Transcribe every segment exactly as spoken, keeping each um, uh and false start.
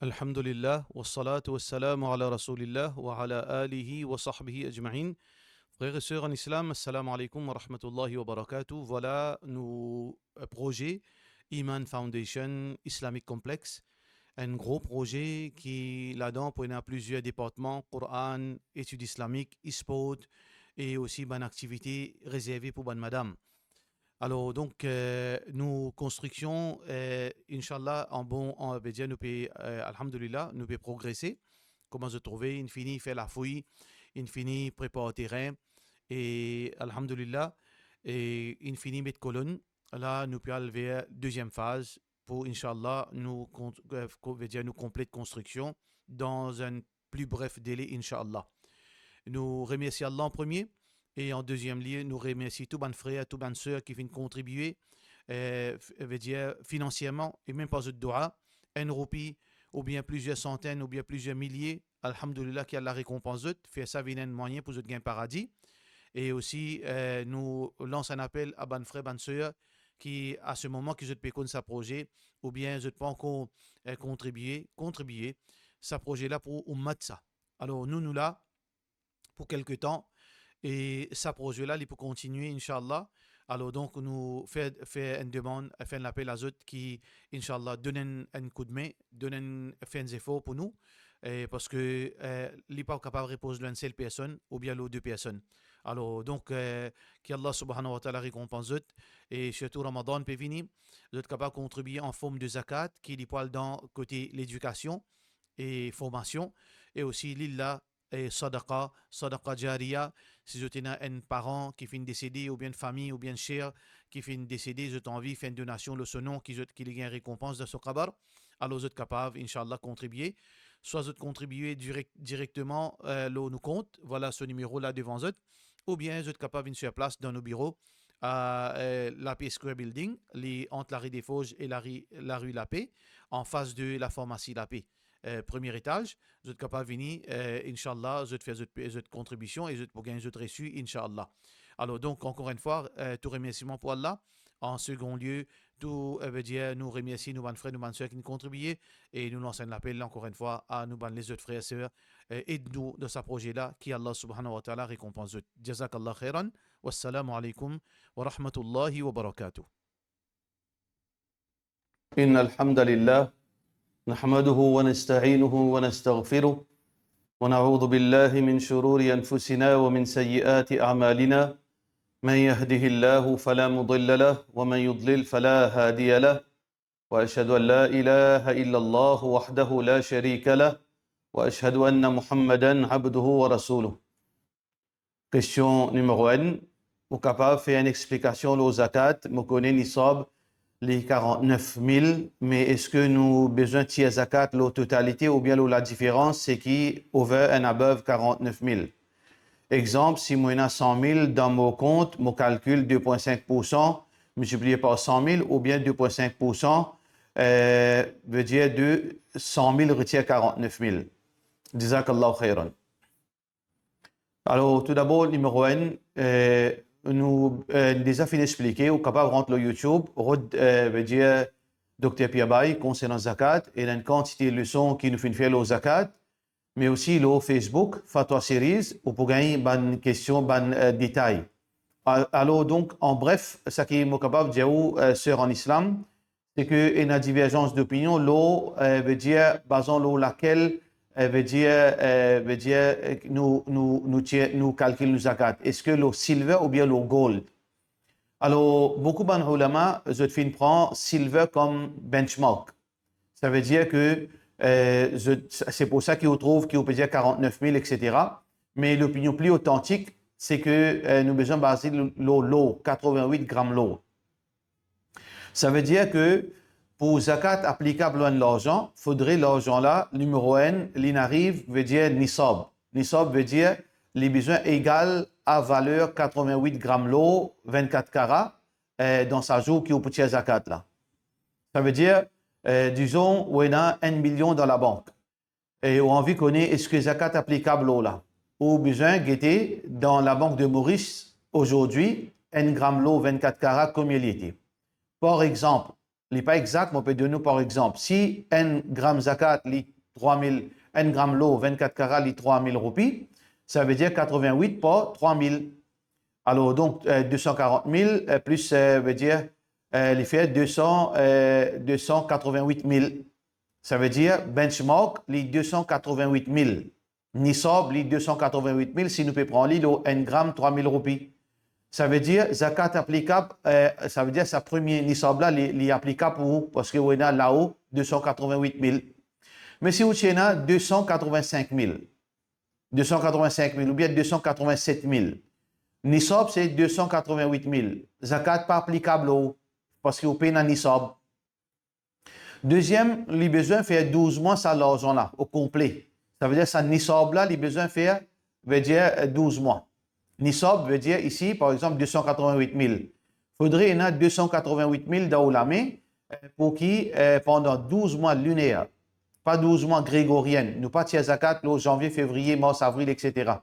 Alhamdulillah, wassalatu wassalamu ala Rasoulillah, wa ala alihi wa sahbihi ajma'in. Frères et sœurs en islam, assalamu alaikum wa rahmatullahi wa barakatuh. Voilà, nou, euh, proze Iman Foundation Islamic Complex, enn gro proze ki ladan pou ena plizier departman, Quran, etid islamik, sport, e osi bann aktivite rezerve pou bann madam. Alor, donk, euh, nou konstriksion, euh, inshallah, an bon, an, vedir nou pe, euh, alhamdulillah, nou pe progrese. Kouma zot trouve, inn fini fer lafouy, inn fini prepar terin, e alhamdulillah, e inn fini met kolonn. La, nou pe al ver deziem faz pou, inshallah, nou kont-, euh, ko-, vedir nou konplet konstriksion dan enn pli bref dele, inshallah. Nou remersie Allah an premie, e an deziem lie, nou remersie tou bann frer, tou bann ser ki finn kontribie, eh, f-, vedir finansierman, e mem par zot dua, enn roupi, oubien plizier santenn, oubien plizier milie, alhamdulillah, ki Allah rekonpans zot, fer sa vinn enn mwayin pou zot gagn paradi. E osi, eh, nou lans enn apel a bann frer, bann ser ki, a se moman ki zot pe konn sa proze, oubien zot pa ankor, eh, kontribie, kontribie, sa proze la pou oumat sa. Alor, nou, nou la pou kelke tan, e sa proze la, li pou kontinie, inshallah. Alor, donk, nou fer, fer enn demann, fer enn lapel a zot ki, inshallah, donn enn, enn koudme, donn enn, fer enn zefor pou nou, e parski, eh, li pa kapav repoz lor enn sel personn oubien lor de personn. Alor, donk, eh, ki Allah subhanahu wa ta'ala rekonpans zot, e sirtou Ramadan pe vini, zot kapav kontribie an form de zakat, ki li pou al dan kote ledikasion e formasion, e osi li la, e sadaqa, sadaqa jariya, si zot ena enn paran ki finn desede, oubien enn fami, oubien enn ser ki finn desede, zot anvi fer enn donasion lor so non, ki zot, ki li gagn rekonpans dan so kabar, alor zot kapav, inshallah, kontribie. Swa zot kontribie direk-, direkteman, eh, lor nou kont, vwala so nimero la devan zot, oubien zot kapav vinn sir plas dan nou biro, a, eh, Lape Square Building, li ant Lari des Forges e Lari, Lari Lape, anfas de lafarmasi Lape. Eh, premie etaz, zot kapav vini, eh, inshallah, zot fer zot, zot kontribision e zot pou gagn zot resi, inshallah. Alor, donk, ankor enn fwa, eh, tou remersiman pou Allah. An segon lie, tou, eh, vedir, nou remersie nou bann frer, nou bann ser ki kontribie, e nou lans enn lapel, ankor enn fwa, a nou bann lezot frer, ser, eh, ed nou dan sa proze la, ki Allah subhanahu wa ta'ala rekonpans zot. Jazakallah khairan. Wassalamu alaikum wa rahmatullahi wa barakatuh. إن الحمد لله نحمده ونستعينه ونستغفره، ونعوذ بالله من شرور أنفسنا ومن سيئات أعمالنا. من يهده الله فلا مضل له، ومن يضلل فلا هادي له. وأشهد أن لا إله إلا الله وحده لا شريك له، وأشهد أن محمدا عبده ورسوله. Kestion nimero enn, mo kapav fer enn explikasion lor zakat? Mo kone nisab li karant-nef mil, me eski nou bizin tir zakat lor totalite oubien lor ladiferans, seki over and above karant-nef mil? Exanp, si mo ena san mil dan mo kont, mo kalkil de pwin sink poursan, miltiplie par san mil oubien de pwin sink poursan, eh, vedir de san mil retir karant-nef mil. Jazakallahu khairan. Alor, toudabor, nimero enn, eh, nou, eh, deza finn explike, ou kapav rant lor YouTube, rod, eh, vedir Dokter Pierre Bay konsernan zakat, e ena enn kantite leson ki nou finn fer lor zakat, me osi lor Facebook, Fatwa Series, ou pou gagn bann kestion, bann, eh, detay. Al-, alor, donk, an bref, seki mo kapav dir ou, eh, ser an islam, seki ena diverzans dopinion lor, eh, vedir, bazan lor lakel, eh, vedir, eh, vedir, eh, nou, nou, nou tir, nou kalkil nou zakat. Eski lor silver oubien lor gold? Alor, boukou bann oulama, zot finn pran silver kom benchmark. Savedir ki, eh, zot, se pou sa ki ou trouv ki ou pe dir karant-nef mil, et cetera. Me lopinion pli otantik, seki, eh, nou bizin baze lor, lor, lor, katrovin-wit gram lor. Savedir ki pou zakat aplikab lor enn larzan, fodre larzan la, nimero enn, li'nn ariv, vedir nisab. Nisab vedir li bizin egal a valer katrovin-wit gram lor, vinn-kat kara, eh, dan sa zour ki ou pou tir zakat la. Savedir, eh, dizon, ou ena enn milion dan labank. E ou anvi kone eski zakat aplikab lor la. Ou bizin gete dan Labank de Moris, azordi, enn gram lor vinn-kat kara, komie li ete. Par exanp, li pa exak, mo pe donn ou par exanp. Si enn gram zakat li trwa mil, enn gram lor vennkat kara li trwa mil roupi, savedir katrevin-wit par trwa mil. Alor, donk, eh, de san karant mil, eh, plis, eh, vedir, eh, li fer de san, eh, de san katrevin-wit mil. Savedir, benchmark, li de san katrevin-wit mil. Nisab, li de san katrevin-wit mil, si nou pe pran li lor enn gram, trwa mil roupi. Savedir, zakat aplikab, eh, savedir sa premie nisab la, li, li aplikab pou ou, parski ou ena lao de san katrevin-wit mil. Me si ou ti ena de san katrevin-sink mil, de san katrevin-sink mil oubien de san katrevin-set mil, nisab se de san katrevin-wit mil, zakat pa aplikab lor ou, parski ou pena nisab. Deziem, li bizin fer douz mwa sa larzan la, o konple. Savedir sa nisab la, li bizin fer, vedir, eh, douz mwa. Nisab vedir isi, par exanp, de san katrevin-wit mil. Fodre ena de san katrevin-wit mil dan ou lame, eh, pou ki, eh, pandan douz mwa liner, pa douz mwa gregorien, nou pa tir zakat lor zanvie, fevriye, mars, avril, etsetera.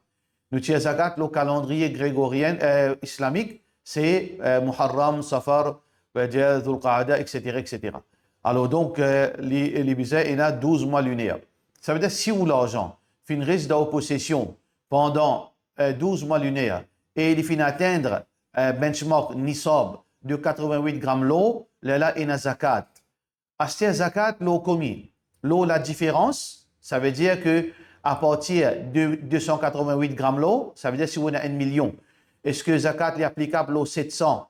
Nou tir zakat lor kalandriye gregorien, eh, islamik, se, eh, Muharram, Safar, vedir Zulqaada, etsetera, etsetera. Alor, donk, eh, li, li bizin ena douz mwa liner. Savedir, si ou larzan finn res dan ou posesion pandan, eh, douz mwa liner e li finn atenn, eh, benchmark nisab de katrevin-wit gram lor, lerla ena zakat. Aster zakat lor konbien? Lor ladiferans, savedir ke apartir de de san katrevin-wit gram lor, savedir si ou ena enn milion, eski zakat li aplikab lor set san,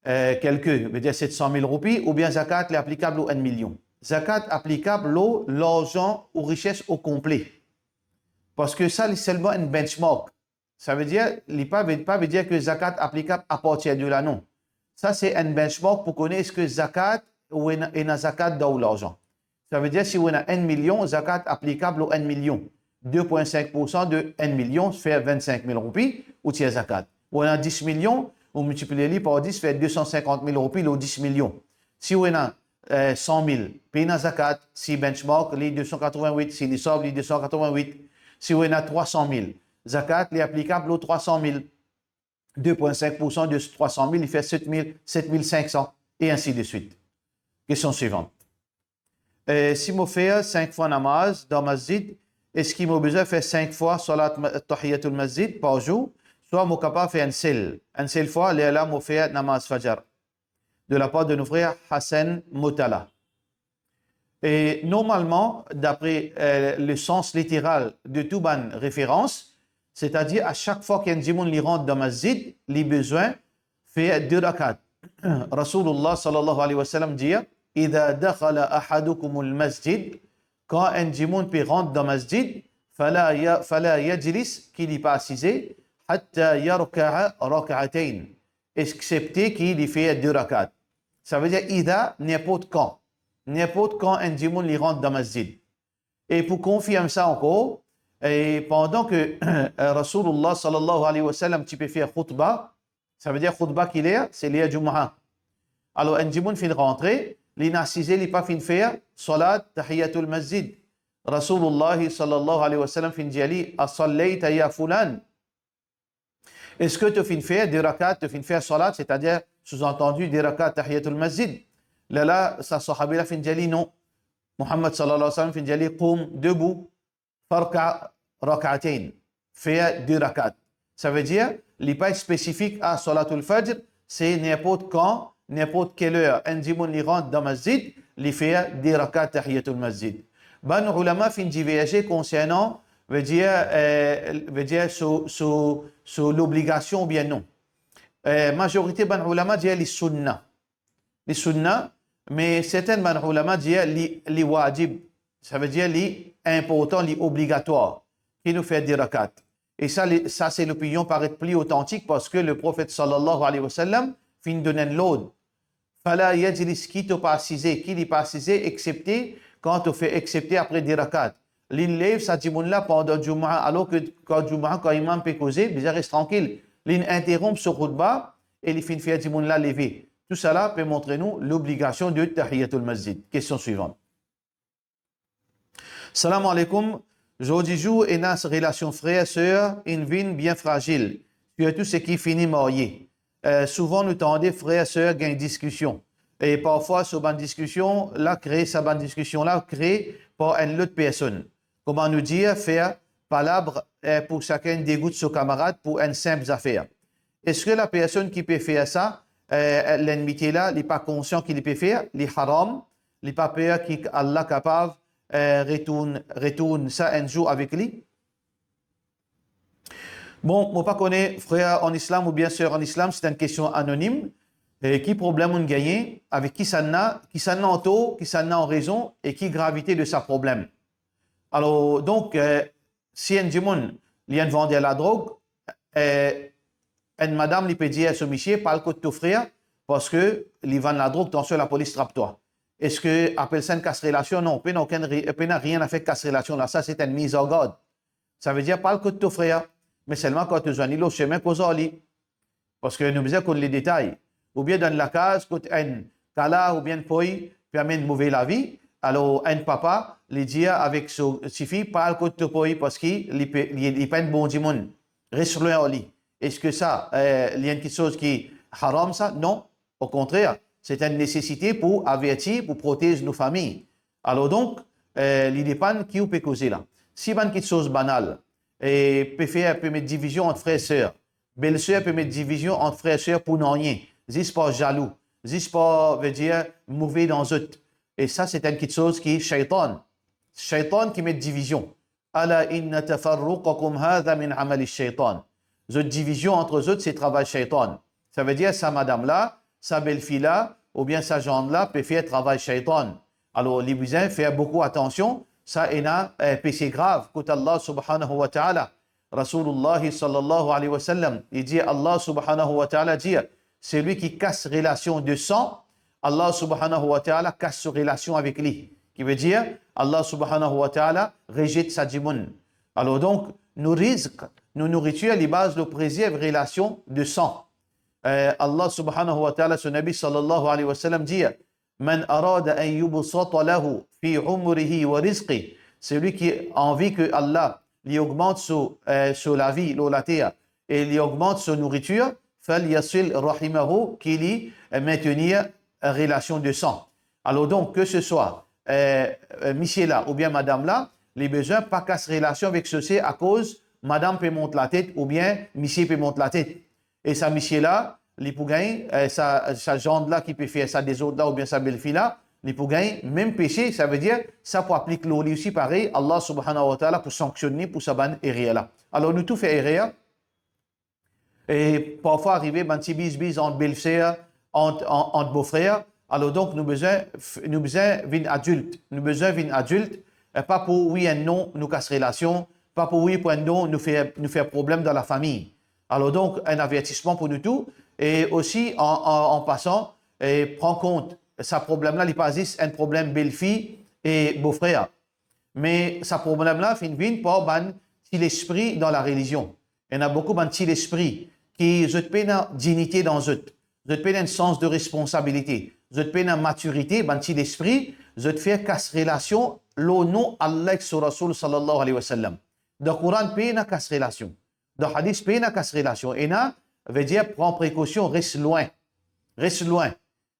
eh, kelke, vedir set san mil roupi, oubien zakat li aplikab lor enn milion? Zakat aplikab lor larzan ou rises o konple. Parski sa, li selman enn benchmark. Savedir, li pa ve-, pa vedir ke zakat aplikab apartir de la, non. Sa, se enn benchmark pou kone eski zakat ou ena, ena zakat dan ou larzan. Savedir, si ou ena enn milion, zakat aplikab lor enn milion. De pwin sink poursan de enn milion fer vinn-sink mil roupi, ou tir zakat. Ou ena dis milion, ou miltiplie li par dis, fer de san sinkant mil roupi lor dis milion. Si ou ena, eh, san mil, pena zakat, si benchmark li de san katrevin-wit, si nisab li de san katrevin-wit. Si ou ena trwa san mil, zakat li aplikab lor trwa san mil. De pwin sink poursan de trwa san mil, li fer set mil, set mil sink san, e ainsi de suite. Kestion swivan. Eh, si mo fer sink fwa namaz dan masjid, eski mo bizin fer sink fwa salat ma-, tahiyatul masjid par zour, swa mo kapav fer enn sel, enn sel fwa, lerla mo fer namaz fajar? De lapar de nou frer Hassan Motala. E normalman, dapre, eh, le sans literal de tou bann referans, setadir a sak fwa ki enn dimoun li rant dan masjid, li bizin fer de rakat. Rasoulullah sallallahu alayhi wa sallam dir, "Idha dakhala ahadukumul masjid", kan enn dimoun pe rant dan masjid, "fala ya-, fala yajlis", ki li pa asize, "hatta yarka'a rak'atayn", eksepte ki li fer de rakat. Savedir idha, ninport kan. Ninport kan enn dimoun li rant dan masjid. E pou konfirm sa ankor, e pandan ke Rasoulullah sallallahu alayhi wa sallam ti pe fer khoutba, savedir khoutba ki ler? Se ler Jumaa. Alor, enn dimoun finn rantre, li inn asize, li pa finn fer salat tahiyatul masjid. Rasoulullah sallallahu alayhi wa sallam finn dir li, "Asallayta ya fulan?" Eski to finn fer de rakat, to finn fer salat, setadir, souzantandi, de rakat tahiyatul masjid? Lerla sa sahabi la finn dir li non. Muhammad sallallahu alayhi wa sallam finn dir li, "Qum, debout, farka rak'atayn, fer de rakat." Savedir, li pa spesifik a salatul fajr, se ninport kan, ninport ki ler enn dimoun li rant dan masjid, li fer de rakat tahiyatul masjid. Bann oulama finn diverze konsernan, vedir, eh, vedir so, so, so lobligasion oubien non. Eh, mazorite bann oulama dir li sunna. Li sunna, me sertin bann oulama dir li, li wajib. Savedir li inportan, li obligatwar ki nou fer de rakat. E sa, li, sa se lopinion paret pli otantik, parski Leprofet sallallahu alayhi wa sallam finn donn enn lord, "Fala yajlis", ki to pa asize, ki li pa asize, eksepte kan to fer, eksepte apre de rakat. Linn lev sa dimoun la pandan Jumaa, alor ki kan Jumaa, kan imam pe koze, bizin res trankil. Linn interonp so khoutba e li finn fer dimoun la leve. Tousala pe montre nou lobligasion de tahiyatul masjid. Kestion swivan. Salam aleykoum. Zordi zour, ena relasion frer-ser inn vinn bien frazil, sirtou seki fini marye. Eh, souvan nou tande frer-ser gagn diskision. E parfwa so bann diskision la kre, sa bann diskision la kre par enn lot personn. Kouma nou dir, fer palab, eh, pou sakenn degout so kamarad pou enn sinp zafer. Eski lapersonn ki pe fer sa, eh, lennmite la, li pa konsian ki li pe fer, li haram, li pa per ki Allah kapav, eh, retourn, retourn sa enn zour avek li? Bon, mo pa kone, frer an Islam oubien ser an Islam, se enn kestion anonim. E ki problem ou'nn gagne, avek kisannla, kisannla an tor, kisannla an rezon, e ki gravite de sa problem? Alor, donk, eh, si enn dimoun, li enn vander ladrog, eh, enn madam, li pe dir so misie, pa al kot to frer, parski li vann ladrog, atansion, lapolis trap twa. Eski apel sa enn kas relasion? Non, pena okenn re-, pena rien a fer kas relasion la, sa se enn miz an gard. Savedir, pa al kot to frer, me selman kan to zwenn li lor sime, koz ar li. Parski nou bizin konn ledetay. Oubien dan enn lakaz kot enn kala oubien enn poy pe amenn move lavi, alor enn papa, li dir avek so tifi, pa al kot to poy parski li pe, li, li pa enn bon dimoun. Res lwin ar li. Eski sa, eh, li enn kiksoz ki haram sa? Non. Okontrer, se enn nesesite pou averti, pou protez nou fami. Alor donk, eh, li depann ki ou pe koze la. Si bann kiksoz banal, e pe fer, pe met divizion ant frer ser, belser pe met divizion ant frer ser pou nanye, zis par zalou, zis par, vedir, move dan zot. E sa, se enn kiksoz ki shaytan. Shaytan ki met divizion. Ala inna tafarruqakum hadha min amali shaytan. Zot divizion ant zot, se travay shaytan. Savedir, sa madam la, sa belfi la, oubien sa zann la, pe fer travay shaytan. Alor, li bizin fer boukou atansion, sa ena, eh, pese grav kot Allah subhanahu wa ta'ala. Rasoulullah sallallahu alayhi wa sallam, li dir, Allah subhanahu wa ta'ala dir, selwi ki kas relasion de san, Allah subhanahu wa ta'ala kas so relasion avek li. Ki vedir, Allah subhanahu wa ta'ala rezet sa dimoun. Alor donk, nou rizk, nou nouritir, li baz lor prezerv relasion de san. Eh, Allah subhanahu wa ta'ala, so Nabi sallallahu alayhi wa sallam dir, man arada an yubsata lahu fi umrihi wa rizqi. Selwi ki anvi ke Allah li ogmant so, eh, so lavi lor later e li ogmant so nouritir, falyasil rahimahu, ki li, eh, maintenir relasion de san. Alor donk, ke se swa, eh, eh, misie la oubien madam la, li bizin pa kas relasion avek so ser akoz madam pe mont latet oubien misie pe mont latet. E sa misie la, li pou gagn, eh, sa, sa zann la ki pe fer sa dezord la oubien sa belfi la, li pou gagn mem pese, savedir, sa pou aplik lor li osi parey, Allah subhanahu wa ta'ala pou sanksionn li pou sa bann erer la. Alor, nou tou fer erer, e parfwa arive bann ti bizbiz ant belser, ant, ant, ant bofrer. Alor donk, nou bizin, nou bizin vinn adilt. Nou bizin vinn adilt, e pa pou wi enn non, nou kas relasion, pa pou wi pou enn non, nou fer, nou fer problem dan lafami. Alor donk, enn avertisman pou nou tou, e osi, an, an, an pasan, e pran kont, sa problem la, li pa zis enn problem belfi e bofrer. Me sa problem la finn vinn par bann ti lespri dan larelizion. Ena boukou bann ti lespri ki zot pena dinite dan zot, zot pena enn sans de responsabilite, zot pena matirite, bann ti lespri, zot fer kas relasion lor non Allah ek so Rasoul sallallahu alayhi wa sallam. Dan Koran pena kas relasion. Dan hadis pena kas relasion. Ena, vedir pran prekosion, res lwin. Res lwin.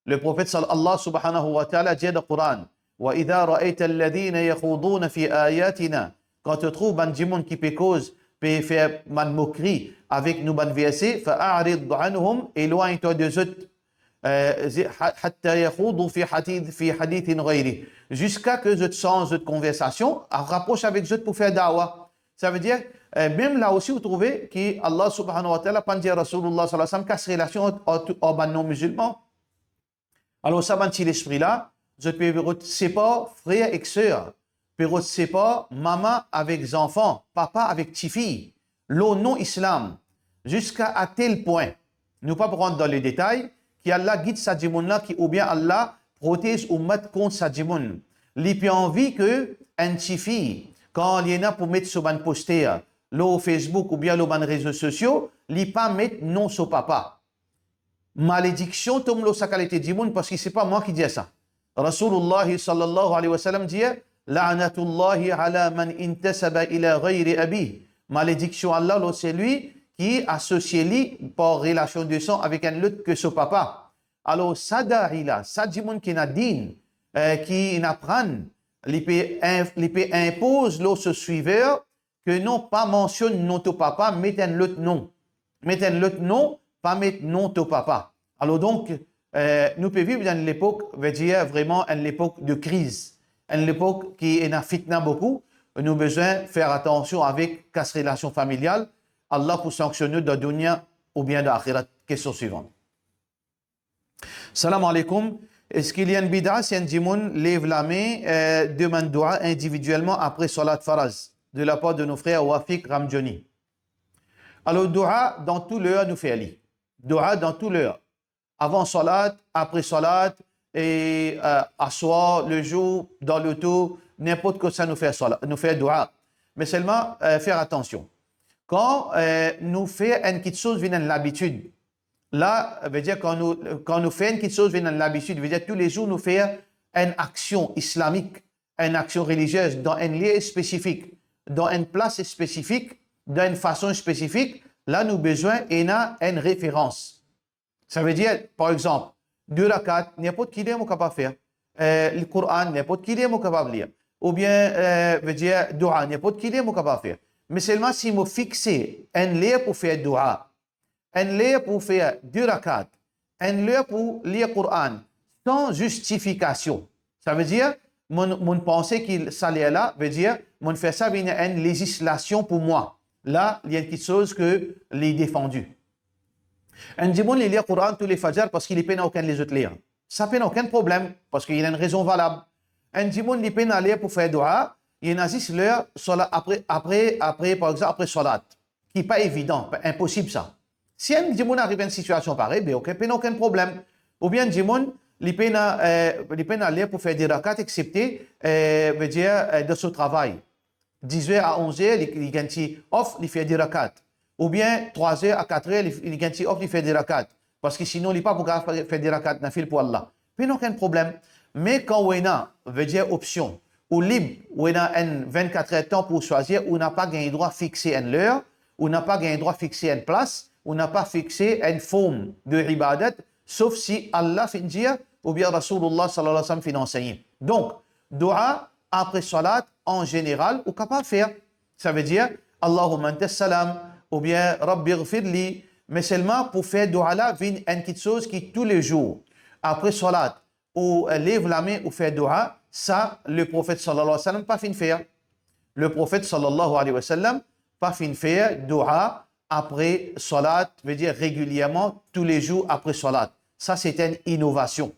Le profet sal-, Allah subhanahu wa ta'ala dir dan Koran, wa idha ra'ayta alladhina yakhuduna fi ayatina, kan to trouv bann dimoun ki pe koz, pe fer bann mokri avek nou bann verse, fa a'rid anhum, elwagn twa de zot, eh, zi-, ha-, hatta yakhudu fi hadith, fi hadithin ghayri, ziska ke zot sanz zot konversasion, rapros avek zot pou fer dawa. Savedir, eh, mem la osi ou trouve ki Allah subhanahu wa ta'ala pa'nn dir Rasoulullah sallallahu alayhi wa sallam kas relasion ant, ant, ant bann non-mizilman. Alor sa bann ti lespri la, zot pe rod separ frer ek ser, pe rod separ mama avek zanfan, papa avek tifi, lor non Islam, ziska a tel pwin, nou pa pou rant dan ledetay, ki Allah gid sa dimoun la, ki oubien Allah protez oumat kont sa dimoun. Li pe anvi ke enn tifi, kan li ena pou met so bann poster lor Facebook oubien lor bann rezo sosio, li pa met non so papa. Malediksion tonm lor sa kalite dimoun, parski se pa mwa ki dir sa. Rasoulullah sallallahu alayhi wa sallam dir, la'natullahi ala man intasaba ila ghayri abih. Malediksion Allah lor selwi ki asosie li par relasion de san avek enn lot ke so papa. Alor, sa da'i la, sa dimoun ki ena din, eh, ki ena aprann, li pe in-, li pe inpoz lor so swiver ke non, pa mansionn nom to papa, met enn lot nom. Met enn lot nom, pa met nom to papa. Alor donk, eh, nou pe viv dan enn lepok, vedir vreman enn lepok de kriz. Enn lepok ki ena fitna boukou. Nou bizin fer atansion avek kas relasion familial. Allah pou sanksionn nou dan dounia oubien dan axirat. Kestion swivan. Salam aleykoum. Eski li enn bida si enn dimoun lev lame, eh, demann doua individielman apre salat faraz, de lapar de nou frer Wafik Ramjoni? Alor, doua dan tou ler nou fer li. Doua dan tou ler. Avan salat, apre salat, e, eh, aswar, lezour, dan loto, ninport kosa nou fer salat, nou fer doua. Me selman, eh, fer atansion. Kan, eh, nou fer enn kitsoz vinn enn labitid, la, vedir kan nou, kan nou fer enn kitsoz vinn enn labitid, vedir toulezour nou fer enn aksion islamik, enn aksion reliziez dan enn lie spesifik, dan enn plas spesifik, dan enn fason spesifik, la nou bizin ena enn referans. Savedir, par exanp, de rakat, ninport ki ler mo kapav fer. Eh, Koran, ninport ki ler mo kapav lir. Oubien, eh, vedir, doua, ninport ki ler mo kapav fer. Me selman si mo fixe enn ler pou fer doua, enn ler pou fer de rakat, enn ler pou lir Koran, san zistifikasion. Savedir, mo, mo panse ki sa ler la, vedir, mo fer sa vinn enn lezislasion pou mwa. La, li enn kitsoz ke li defandi. Enn dimoun, li lir Koran tou le fajar parski li pena okenn lezot ler. Sa pena okenn problem, parski li ena enn rezon valab. Enn dimoun, li pena ler pou fer doua, li ena zis ler, salat apre, apre, apre, par exanp, apre salat, ki pa evidan, pa, inposib sa. Si enn dimoun ariv enn sitiasion parey, be ok, pena okenn problem. Oubien enn dimoun, li pena, eh, li pena ler pou fer de rakat, exsepte, eh, vedir, eh, dan so travay. Diz er a onz er, li, li gagn ti off, li fer de rakat. Oubien trwa er a kat er, li, li gagn ti off, li fer de rakat. Parski sinon, li pa pou kapav fer de rakat nafil pou Allah. Pena okenn problem. Me kan ou ena, vedir opsion, ou lib, ou ena enn vennkat er tan pou swazir, ou napa gagn drwa fixe enn ler, ou napa gagn drwa fixe enn plas, ou napa fixe enn form de ibadat, sof si Allah finn dir, oubien Rasoulillah sallallahu alayhi wa sallam finn ansegne. Donk, doua apre salat, an zeneral, ou kapav fer. Savedir, Allahumma anta salam, oubien Rabbi ghfirli, me selman pou fer doua la vinn enn kitsoz ki toulezour, apre salat, ou, eh, lev lame ou fer doua, sa, Leprofet sallallahu alayhi wa sallam pa finn fer. Leprofet sallallahu alayhi wa sallam pa finn fer doua apre salat, vedir regilierman, toulezour apre salat. Sa, se enn inovasion.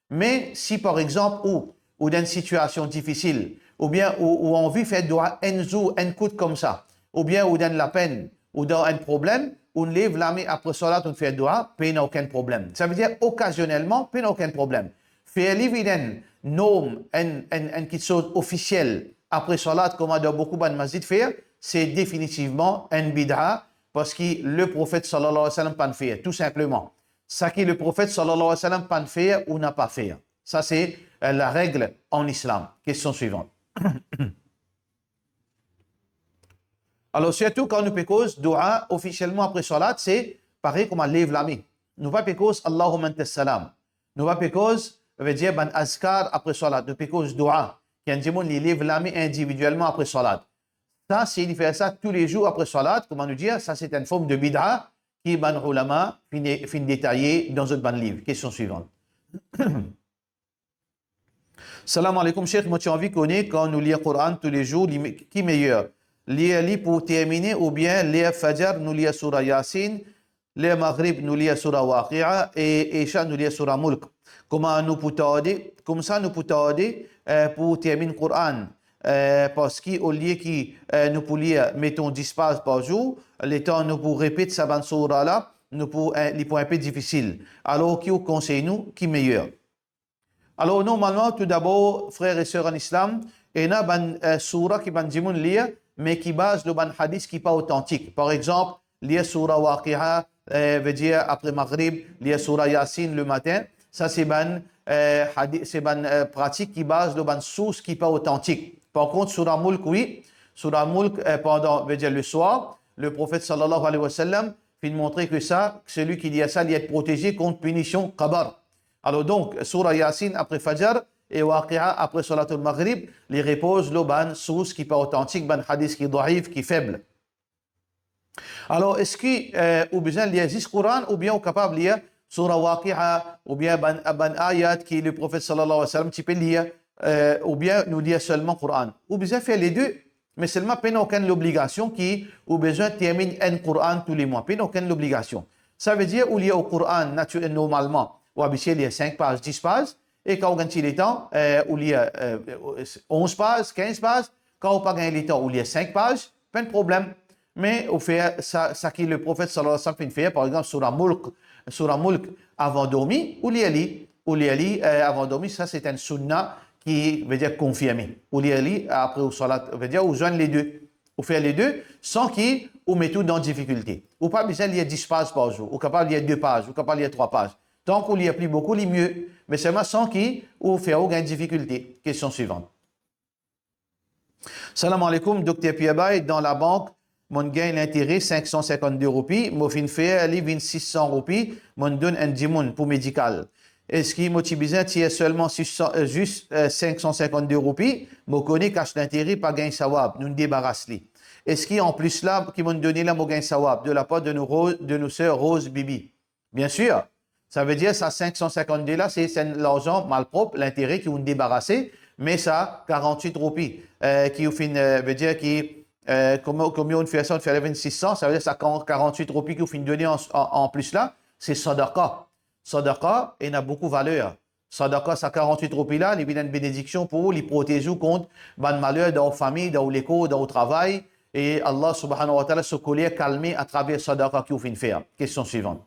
Me si, par exanp, ou, ou dan enn sitiasion difisil, oubien ou, ou anvi fer doua enn zour, enn kout koumsa, oubien ou dan lapenn, ou dan enn problem, ou lev lame apre salat, ou fer doua, pena okenn problem. Savedir, okazionelman, pena okenn problem. Fer li vinn enn norm, enn, enn, enn kitsoz ofisiel, apre salat, kouma dan boukou bann masjid fer, se definitivman enn bida, parski Leprofet sallallahu alayhi wa sallam pa'nn fer, tou sinpleman. Saki Leprofet sallallahu alayhi wa sallam pa'nn fer, ou napa fer. Sa se, eh, lareg an Islam. Kestion swivan. Alor, sirtou kan nou pe koz doua ofisielman apre salat, se parey kouma lev lame. Nou pa pe koz Allahumma anta salam. Nou pa pe koz, vedir bann azkar apre salat. Nou pe koz doua. Ki enn dimoun, li lev lame individielman apre salat. Sa, si li fer sa toulezour apre salat, kouma nou dir, sa se enn form de bida ki bann oulama finn, finn detaye dan zot bann liv. Kestion swivan. Salam aleykoum, Sheikh, mo ti anvi kone, kan nou lir Koran toulezour, li me-, ki meyer? Lir li pou termine oubien ler Fajar, nou lir soura Yasin, ler Maghrib, nou lir soura Waqia, e Isha, nou lir soura Mulk. Kouma nou pou tarde, koumsa nou pou tarde, eh, pou terminn Koran, eh, parski olie ki, eh, nou pou lir, meton, dis paz par zour, letan nou pou repet sa bann soura la, nou pou, eh, li pou inpe difisil. Alor, ki ou konsey nou, ki meyer? Alor, normalman, toudabor, frer e ser an Islam, ena bann, eh, soura ki bann dimoun lir, me ki baz lor bann hadis ki pa otantik. Par exanp, lir soura Waqia, eh, vedir apre Maghrib, lir soura Yasin lematin. Sa se bann, eh, hadi-, se bann, eh, pratik ki baz lor bann sours ki pa otantik. Par kont, soura Mulk, wi, soura Mulk, eh, pandan, vedir leswar, Leprofet sallallahu alayhi wa sallam finn montre ki sa, selwi ki lir sa, li et proteze kont pinision qabr. Alor donk, Soura Yasin apre Fajr e Waqi'a apre Salatul Maghrib, li repoz lor bann sours ki pa otantik, bann hadis ki daif, ki feb. Alor, eski, eh, ou bizin lir zis Koran, oubien ou kapav lir Soura Waqi'a, oubien bann, bann ayat ki Leprofet sallallahu alayhi wa sallam ti pe lir, eh, oubien nou lir selman Koran? Ou bizin fer lede, me selman pena okenn lobligasion ki ou bizin terminn enn Koran toulemwa, pena okenn lobligasion. Savedir ou lir ou Koran nati-, normalman, ou abitie lir sink paz, dis paz, e kan ou gagn ti letan, eh, ou lir, eh, onz paz, kinz paz, kan ou pa gagn letan, ou lir sink paz, pa enn problem. Me ou fer sa, sa ki Leprofet sallallahu alayhi wa sallam finn fer, par exanp, Soura Mulk, Soura Mulk avan dormi, ou lir li, ou lir li, eh, avan dormi, sa se enn sunna ki vedir konfirme. Ou lir li apre ou salat, vedir ou zwenn lede. Ou fer lede san ki ou met ou dan difikilte. Ou pa bizin lir dis paz par zour, ou kapav lir de paz, ou kapav lir trwa paz. Tan ki ou lir pli boukou, li mie, me selman san ki ou fer ou gagn difikilte. Kestion swivan. Salam aleykoum, Dokter Pierre Bay, dan labank, monn gagn lintere sink san sinkannde roupi, mo finn fer li vinn sis san roupi, monn donn enn dimoun pou medikal. Eski mo ti bizin tir selman sis san, eh, zis, eh, sink san sinkannde roupi? Mo kone kas lintere pa gagn sawab, nou debaras li. Eski anplis la ki monn done la, mo gagn sawab de lapar de nou Ro-, de nou ser Rose Bibi? Biensir. Savedir sa sink san sinkannde la, se, se enn larzan malprop, lintere ki ou'nn debarase, me sa karant-wit roupi, eh, ki ou finn, eh, vedir ki, eh, kouma, kouma ou'nn fer sa, ou'nn fer li vinn sis san, savedir sa karan-, karant-wit roupi ki ou finn done an, an, anplis la, se sadaka. Sadaka ena boukou valer. Sadaka, sa karant-wit roupi la, li vinn enn benediksion pou ou, li protez ou kont bann maler dan ou fami, dan ou lekor, dan ou travay, e Allah subhanahu wa ta'ala so koler kalme atraver sadaka ki ou finn fer. Kestion swivan.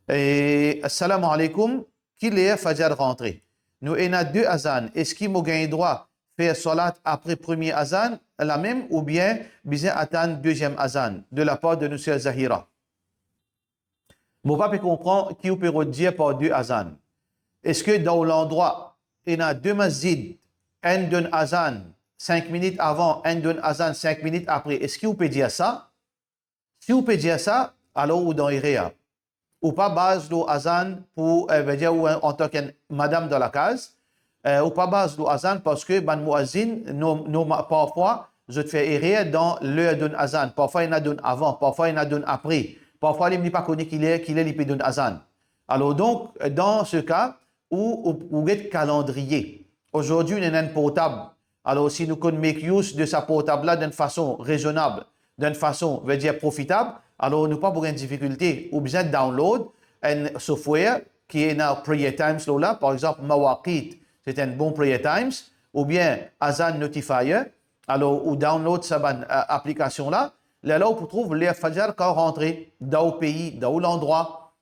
E, assalamu aleykoum, ki ler Fajr rantre? Nou ena de azan, eski mo gagn drwa fer salat apre premie azan lamem oubien bizin atann deziem azan de lapar de nou ser Zahira? Mo pa pe konpran ki ou pe rod dir par de azan. Eski dan ou landrwa ena de masjid, enn donn azan sink minit avan, enn donn azan sink minit apre? Eski ou pe dir sa? Si ou pe dir sa, alor ou dan erer. Ou pa baz lor azan pou, eh, vedir ou an, antan ki enn madam dan lakaz, eh, ou pa baz lor azan parski bann mouazin, norm-, norma-, parfwa, zot fer erer dan ler donn azan. Parfwa ena donn avan, parfwa ena donn apre. Parfwa li, li pa kone ki ler, ki ler li pe donn azan. Alor donk, dan se ka, ou, ou, ou get kalandriye. Azordi, nou ena enn portab. Alor, si nou konn make use de sa portab la dan enn fason rezonab, dan enn fason, vedir profitab, alor nou pa pou gagn difikilte. Ou bizin download enn software ki ena Prayer Times lor la, par exanp, Mawaqit, se enn bon Prayer Times, oubien Azan Notifier. Alor, ou download sa bann, eh, aplikasion la, lerla ou pou trouv ler Fajr kan rantre dan ou pei, dan ou landrwa.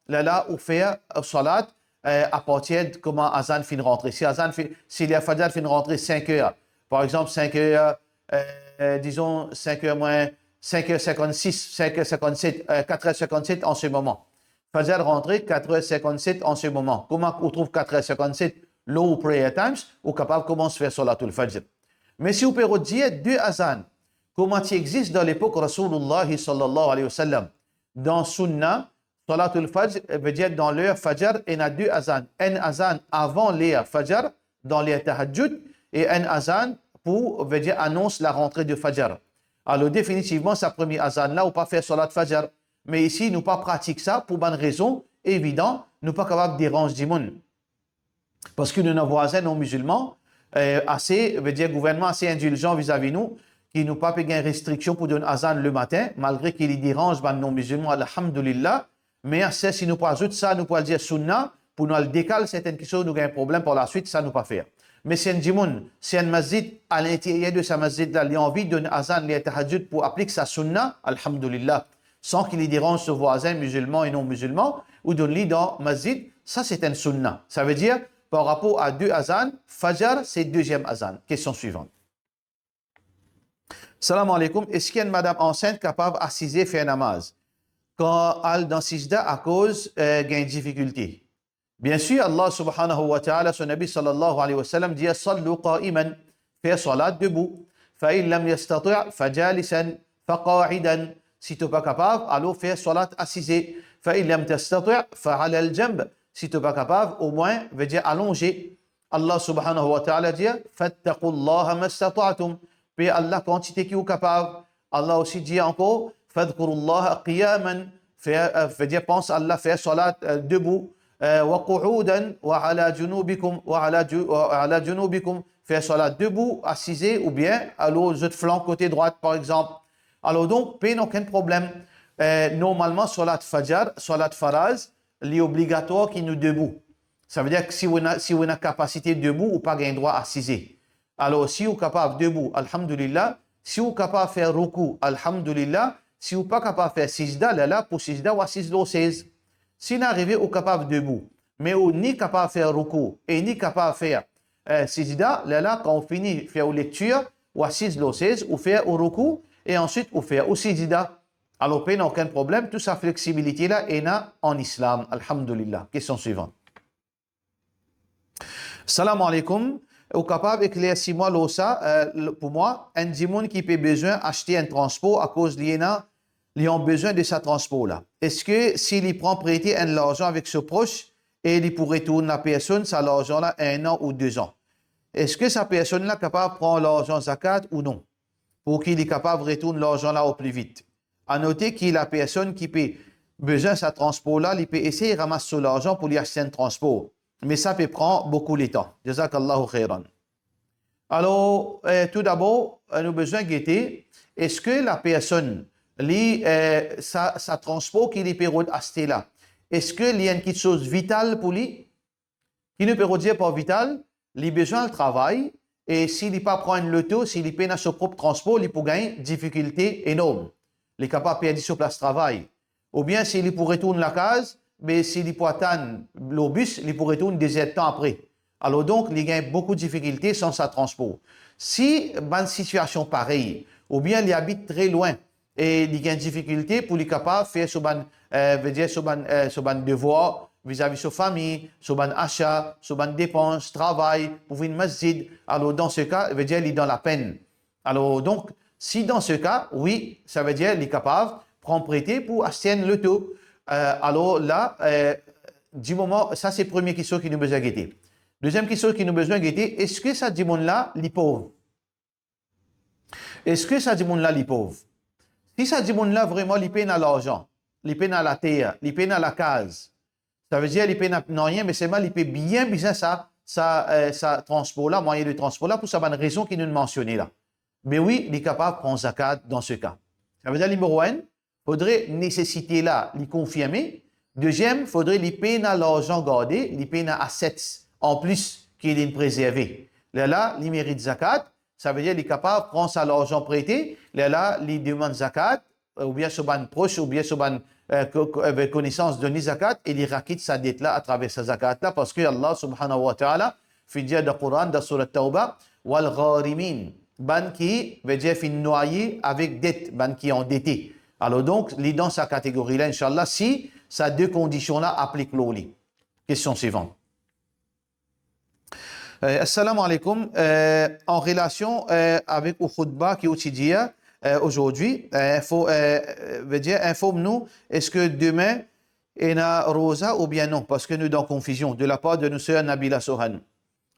Lerla ou fer, eh, salat, eh, apartir de kouma azan finn rantre. Si azan fi-, si ler Fajr finn rantre sink er, par exanp, sink er, eh, dizon sink er mwin, sink er sinkannsis, sink er sinkannset, eh, kat er sinkannset an se moman. Fajr rantre kat er sinkannset an se moman. Kouma ou trouv kat er sinkannset lor ou Prayer Times, ou kapav koumans fer Salatul Fajr. Me si ou pe rod dir de azan, kouma ti exist dan lepok Rasoulullah sallallahu alayhi wa sallam, dan sunna, Salatul Fajr, vedir dan ler Fajr, ena de azan. Enn azan avan ler Fajr, dan ler Tahajjud, e enn azan pou, vedir, anons larantre de Fajr. Alor, definitivman, sa premie azan la, ou pa fer Salat Fajr. Me isi, nou pa pratik sa pou bann rezon evidan, nou pa kapav deranz dimoun. Parski nou ena vwazin non mizilman, eh, ase, vedir gouvernman ase indilzan vizavi nou, ki nou pa pe gagn restriksion pou donn azan lematin, malgre ki li deranz bann non mizilman, alhamdulillah. Me ase, si nou pou azout sa, nou pou al dir sunna, pou nou al dekal sertenn kiksoz, nou gagn problem par laswit, sa nou pa fer. Me si enn dimoun, si enn masjid, alinteryer de sa masjid la, li anvi donn azan, ler tahajjud pou aplik sa sunna, alhamdulillah. San ki li deranz so vwazin mizilman e non mizilman, ou donn li dan masjid, sa se enn sunna. Savedir, par rapor a de azan, Fajr se deziem azan. Kestion swivan. Salam aleykoum, eski enn madam ansint kapav asize fer namaz kan al dan sijda akoz, eh, gagn difikilte? Biensir, Allah subhanahu wa ta'ala, so Nabi sallallahu alayhi wa sallam dir, "Sallu qa'iman", fer salat debou. "Fa in lam yastati', fa jalisan, fa qa'idan", si to pa kapav, alor fer salat asize. "Fa in lam tastati', fa 'ala al-janb", Si to pa kapav, omwin, vedir alonze. Allah subhanahu wa ta'ala dir, "Fattaqullaha mastata'tum." Per Allah kantite ki ou kapav. Allah osi dir ankor, "Fadhkurullaha qiyaman." Fer, euh, vedir pans Allah, fer salat, euh, debou. Euh, "Wa qu'udan wa ala junubikum, wa ala ju-, wa ala junubikum." Fer salat debou, asize, oubien alor zot flan kote drwat, par exanp. Alor donk, pena okenn problem. Euh, normalman, salat fajar, salat faraz, li obligatwar ki nou debou. Savedir ki si ou ena, si ou ena kapasite debou, ou pa gagn drwa asize. Alor, si ou kapav debou, alhamdulillah. Si ou kapav fer roukou, alhamdulillah. Si ou pa kapav fer sizda, lerla pou sizda, ou asiz lor sez. Si inn arive ou kapav debou, me ou ni kapav fer roukou e ni kapav fer, eh, sizda, lerla kan ou fini fer ou lektir, ou asiz lor sez, ou fer ou roukou e answit ou fer ou sizda. Alor, pena okenn problem, tou sa fleksibilite la ena an Islam, alhamdulillah. Kestion swivan. Salam alaikum. Ou kapav eklersi mwa lor sa, eh, l-, pou mwa, enn dimoun ki pe bizin aste enn transpor akoz li ena, li an bizin de sa transpor la. Eski si li pran prete enn larzan avek so pros e li pou retourn lapersonn sa larzan la enn an ou de zan, eski sa personn la kapav pran larzan zakat ou non? Pou ki li kapav retourn larzan la o pli vit. Anote ki lapersonn ki pe bizin sa transpor la, li pe esey ramas so larzan pou li aste enn transpor. Me sa pe pran boukou letan. Jazakallahu khairan. Alor, eh, toudabor, eh, nou bizin gete, eski lapersonn, li, eh, sa, sa transpor ki li pe rod aste la, eski li enn kiksoz vital pou li? Ki nou pe rod dir par vital, li bizin al travay, e si li pa pran enn loto, si li pena so prop transpor, li pou gagn difikilte enorm. Li kapav perdi so plas travay. Oubien si li pou retourn lakaz, me si li pou atann lor bis, li pou retourn de zer tan apre. Alor donk, li gagn boukou difikilte san sa transpor. Si bann sitiasion parey, oubien li abit tre lwin, e li gagn difikilte pou li kapav fer so bann, eh, vedir so bann, eh, so bann devwar vizavi so fami, so bann asa, so bann depans, travay, pou vinn masjid. Alor, dan se ka, vedir li dan lapenn. Alor, donk, si dan se ka, wi, savedir li kapav pran prete pou aste enn loto. Eh, alor la, eh, di moman, sa se premie kestion ki nou bizin gete. Deziem kestion ki nou bizin gete, eski sa dimoun la, li pov? Eski sa dimoun la li pov? Si sa dimoun la vreman li pena larzan, li pena later, li pena lakaz, savedir li pena nanye, me selman li pe bien bizin sa, sa, eh, sa transpor la, mwayin de transpor la, pou sa bann rezon ki nou mansione la. Be wi, li kapav pran zakat dan se ka. Savedir nimero enn, fodre nesesite la li konfirme. Deziem, fodre li pena larzan garde, li pena assets anplis ki li prezerve. Lerla, li merit zakat, savedir li kapav pran sa larzan prete, lerla, li demann zakat, oubien so bann pros, oubien so bann, eh, ko-, ko-, avek konesans donn li zakat, e li rakit sa det la atraver sa zakat la, parski Allah subhanahu wa ta'ala finn dir dan Koran, dan Surat Tawba, "Wal gharimin", bann ki, vedir finn nwaye avek det, bann ki andete. Alor donk, li dan sa kategori la, inshallah, si sa de kondision la aplik lor li. Kestion swivan. Eh, assalamu alaikum. Eh, an relasion, eh, avek ou khoutba ki ou ti dir, eh, ozordi, eh, fo-, eh, vedir inform nou, eski demin ena roza oubien non, parski nou dan konfizion, de lapar de nou ser Nabila Sohan.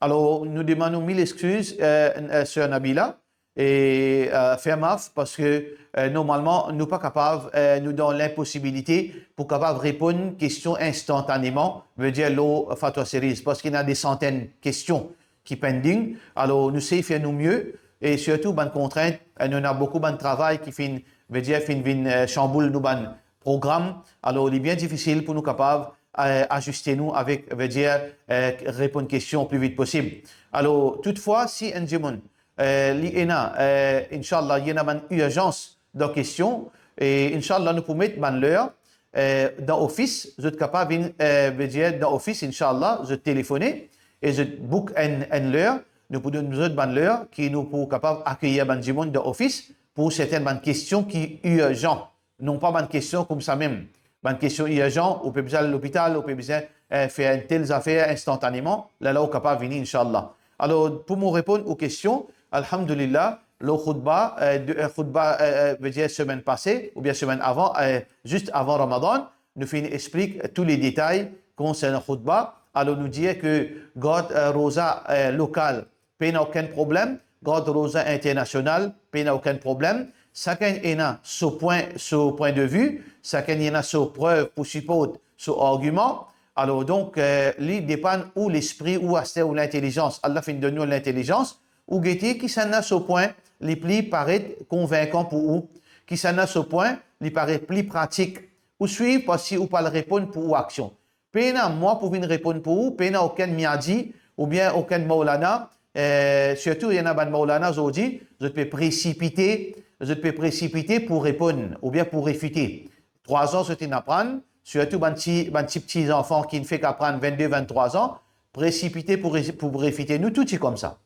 Alor, nou demann ou mil exkiz, eh, eh, ser Nabila, e, eh, fer maf, parski, eh, normalman, nou pa kapav, eh, nou dan linposibilite pou kapav reponn kestion instantaneman, vedir lor Fatwa Series, parski ena de santenn kestion ki pending. Alor, nou sey fer nou mie, e sirtou bann kontrint, eh, nou ena boukou bann travay ki finn, vedir finn vinn, eh, sanboul nou bann program. Alor, li bien difisil pou nou kapav, eh, aziste nou avek, vedir, eh, reponn kestion pli vit posib. Alor, toutfwa, si enn dimoun, eh, li ena, eh, inshallah, li ena bann irzans dan kestion, e inshallah, nou pou met bann ler, eh, dan ofis, zot kapav vinn, eh, vedir dan ofis, inshallah, zot telefone, e zot book enn, enn ler, nou pou donn zot bann ler ki nou pou kapav akeyir bann dimoun dan ofis pou sertin bann kestion ki irzan. Non pa bann kestion koumsa mem. Bann kestion irzan, ou pe bizin al lopital, ou pe bizin, eh, fer enn tel zafer instantaneman, lerla ou kapav vini, inshallah. Alor, pou mo reponn ou kestion, alhamdulillah, lor khoutba, eh, de, eh, khoutba, eh, eh, vedir semenn pase, oubien semenn avan, eh, zis avan Ramadan, nou finn explik tou le detay konsernan khoutba. Alor nou dir ke gard, eh, roza, eh, lokal, pena okenn problem, gard roza internasional, pena okenn problem. Sakenn ena so pwin, so pwin de vi, sakenn ena so prev pou siport so argiman. Alor donk, eh, li depann ou lespri, ou aster, ou lintelizans. Allah finn donn ou lintelizans, ou gete kisannla so pwin li pli paret konvinkan pou ou, kisannla so pwin li paret pli pratik. Ou swiv, parski ou pou al reponn pou ou aksion. Pena mwa pou vinn reponn pou ou, pena okenn miadi oubien okenn maulana, eh, sirtou ena bann maulana zordi, zot pe presipite, zot pe presipite pou reponn oubien pou refite. Trwa zan zot inn aprann, sirtou bann ti, bann ti, ti zanfan ki fek aprann vennde, venntrwa zan, presipite pou re-, pou refite. Nou tou ti koumsa.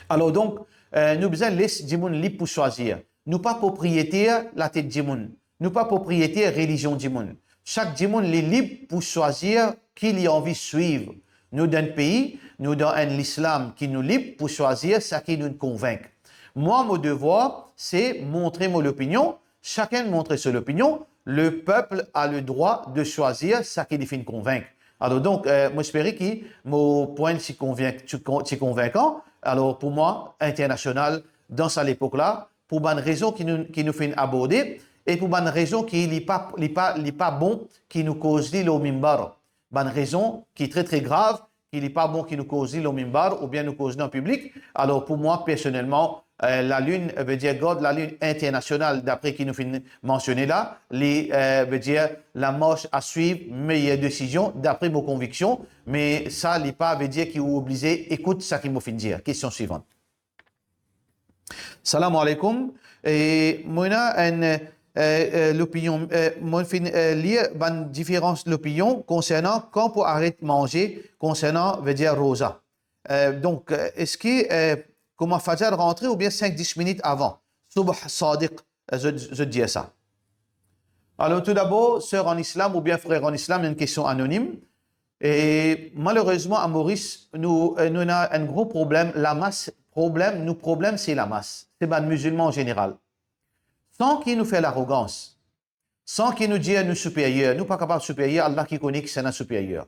Alor donk, eh, nou bizin les dimoun lib pou swazir. Nou pa propriyeter latet dimoun. Nou pa propriyeter relizion dimoun. Sak dimoun li lib pou swazir ki li anvi swiv. Nou dan enn pei, nou dan enn lislam ki nou lib pou swazir seki nou konvink. Mwa, mo devwar, se montre mo lopinion, sakenn montre so lopinion, le peuple a le droit de choisir seki li finn konvink. Alor donk, eh, mo espere ki mo pwin ti konvink-, ti kon-, ti konvinkan. Alor pou mwa, internasional, dan sa lepok la, pou bann rezon ki nou, ki nou finn aborde, e pou bann rezon ki li pa, li pa, li pa bon ki nou koz li lor mimbar. Bann rezon ki tre, tre grav, ki li pa bon ki nou koz li lor mimbar oubien nou koz li an piblik. Alor pou mwa, personelman, eh, lalinn, eh, vedir gard lalinn internasional, dapre ki nou finn mansione la, li, eh, vedir lamars a swiv, meyer desizion, dapre mo konviksion, me sa li pa vedir ki ou oblize ekout seki mo finn dir. Kestion swivan. Salam aleykoum. E mo ena enn, eh, eh, lopinion, eh, mo finn, eh, lir bann diferans lopinion konsernan kan pou aret manze, konsernan, vedir, roza. Eh, donk, eh, eski, eh, kouma fajar rantre oubien sink dis minit avan? Subh sadiq, eh, zot, zot dir sa. Alor, toudabor, ser an islam oubien frer an islam, enn kestion anonim. E malerezman, a Moris, nou, eh, nou ena enn gro problem, lamas, problem, nou problem, se lamas. Se bann mizilman an zeneral. San ki nou fer larogans, san ki nou dir nou siperyer, nou pa kapav siperyer, Allah ki kone kisannla siperyer.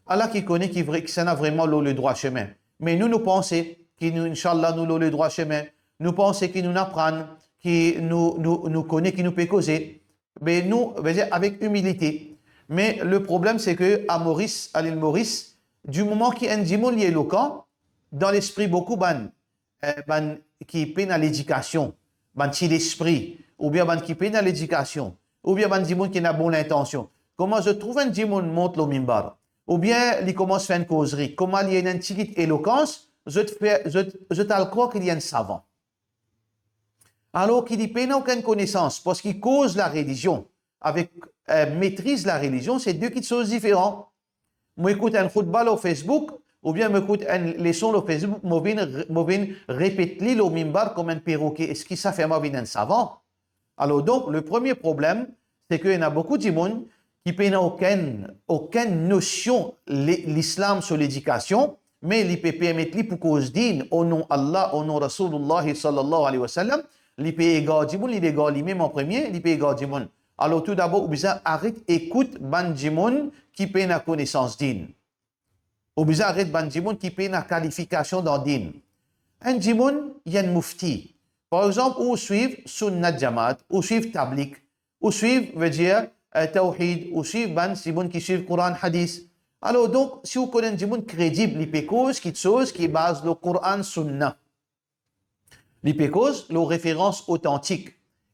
Allah ki kone ki vre, kisannla vreman lor ledrwa semin. Me nou, nou panse ki nou, inshallah, nou lor ledrwa semin. Nou panse ki nou aprann, ki nou, nou, nou kone ki nou pe koze. Be nou, vedir, avek imilite. Me le problem, se ke a Moris, a lil Moris, di moman ki enn dimoun li elokan, dan lespri boukou bann, eh, bann ki pena ledikasion, bann ti lespri, oubien bann ki pena ledikasion, oubien bann dimoun ki ena bon lintansion, kouma zot trouv enn dimoun mont lor mimbar, oubien li koumans fer enn kozri, kouma li ena enn tigit elokans, zot fer, zot, zot al krwar ki li enn savan. Alor ki li pena okenn konesans, parski koz larelizion avek, eh, metriz larelizion, se de kiksoz diferan. Mo ekout enn khoutba lor Facebook, oubien mo ekout enn leson lor Facebook, mo vinn re-, mo vinn repet li lor mimbar kouma enn perroquet. Eski sa fer mwa vinn enn savan? Alor donk, le premie problem, se ke ena boukou dimoun ki pena okenn, okenn nosion le-, lislam so ledikasion, me li pe permet li pou koz din o non Allah, o non Rasoulullah sallallahu alayhi wa sallam, li pe egar dimoun, li egar limem an premie, li pe egar dimoun. Alor, toudabor, ou bizin aret ekout bann dimoun ki pena konesans din. Ou bizin aret bann dimoun ki pena kalifikasion dan din. Enn dimoun, li enn mufti. Par exanp, ou swiv Sunnat Jamaat, ou swiv Tablig, ou swiv, vedir, eh, Tawhid, ou swiv bann dimoun ki swiv Koran, Hadis. Alor donk, si ou konn enn dimoun kredib, li pe koz kiksoz ki baz lor Koran, Sunna. Li pe koz lor referans otantik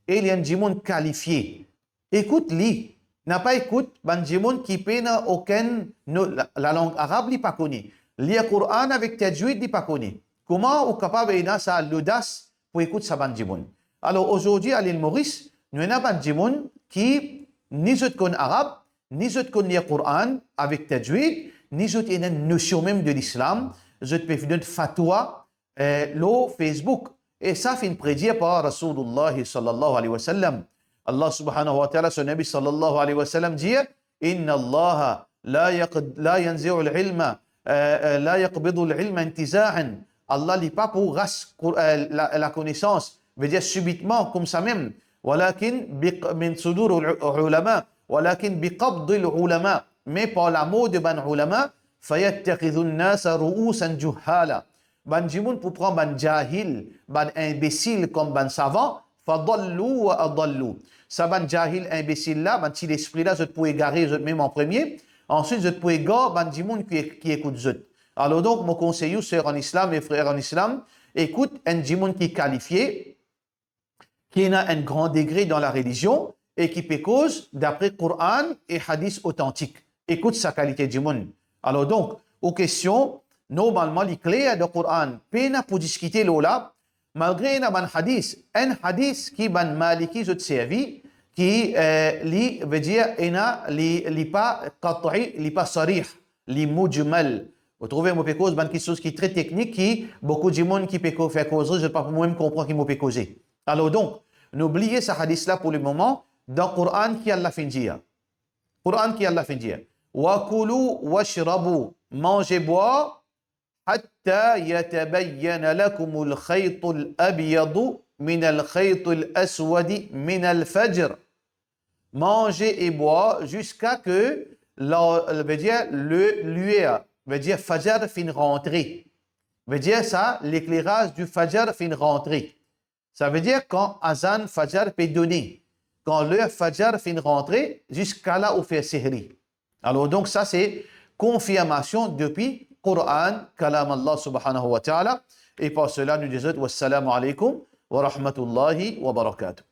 e li enn dimoun kalifie. Ekout li, napa ekout bann dimoun ki pena okenn no-, la-, lalang arab li pa kone. Lir Koran avek tajwid li pa kone. Kouma ou kapav ena sa lodas pou ekout sa bann dimoun? Alor, azordi, a lil Moris, nou ena bann dimoun ki ni zot konn arab, ni zot konn lir Koran avek tajwid, ni zot ena nosion mem de lislam, zot pe donn fatwa, eh, lor Facebook. E sa finn predir par Rasoulullah sallallahu alayhi wa sallam. Allah subhanahu wa ta'ala, so Nabi sallallahu alayhi wa sallam dir, "Inna Allah la yaqd-, la yanzi'ul ilma, eh, eh, la yaqbidul ilma intiza'an." Allah li pa pou ras, eh, la, lakonesans, vedir sibitman, koumsa mem. Walakin biq-, min suduril u-, ulama, walakin biqabdil ulama. me par lamor de bann ulama, fayattakhidhun nasa ru'usan juhala. Bann dimoun pou pran bann jahil, bann inbesil kom bann savan, fadallu wa adallu. Sa bann jahil inbesil la, bann ti lespri la, zot pou egare zot mem an premie, answit zot pou egar bann dimoun ki, ki ekout zot. Alor donk, mo konsey ou, ser an islam e frer an islam, ekout enn dimoun ki kalifie, ki ena enn gran degre dan larelizion e ki pe koz dapre Koran e hadis otantik. Ekout sa kalite dimoun. Alor donk, ou kestion, normalman li kler dan Koran, pena pou diskite lor la, malgre ena bann hadis, enn hadis ki bann Maliki zot servi, ki, eh, li, vedir, ena, li, li pa kat'i, li pa sarih, li mujmal. Ou trouve, mo pe koz bann kiksoz ki tre teknik, ki boukou dimoun ki pe ko-, fer kozri, zot pa pou mem konpran ki mo pe koze. Alor donk, nou bliye sa hadis la pou lemoman, dan Koran ki Allah finn dir. Koran ki Allah finn dir. Wa kulu washrabu, manz e bwar, hatta yatabayyana lakumul khaytul abyadu minal khaytil aswadi minal fajr. Manz e bwar ziska ke la, vedir le, luer, vedir fajar finn rantre. Vedir sa, lekleraz di fajar finn rantre. Savedir kan azan fajar pe done, kan ler fajar finn rantre, ziska la ou fer sehri. Alor donk sa se konfirmasion depi Koran, kalam Allah subhanahu wa ta'ala. E par sela nou dir zot, wassalamu alaykum wa rahmatullahi wa barakatuh.